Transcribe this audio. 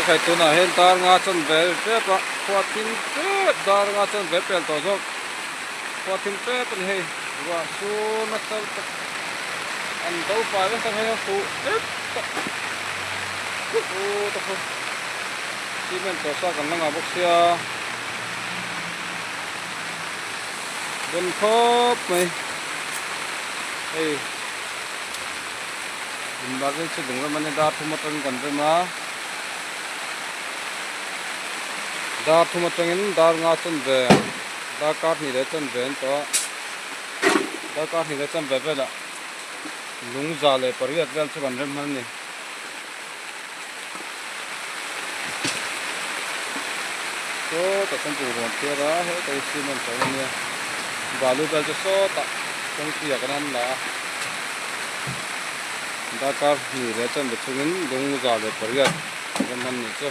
Hei tunah hian dar nga chuan ve tep a, khua thim tep dar nga chuan ve pel tawh zawk. Khua thim tep a ni hei, ruah sur nasa lutuk an do fai vek tak hei a huh tep tawh u te khu cement tawh sa kan la ngah bawk sia bon khawp mai hei. Inbar vel chu ding lam a ni dar thum atangin kan rem a dar thum atangin dar nga chuan ve dar kar hnih leh chuan ve an tawh a dar kar hnih leh chuan ve velah lung za leh pariat vel chu kan rem hman a ni. Sawtah chuan tur rawn phiar a hetah hi cement a awm a nia balu vel chu sawtah kawngpuiah kan han la a darkar hnih leh chuan be chungin lung za leh pariat a rawn hman nih chu.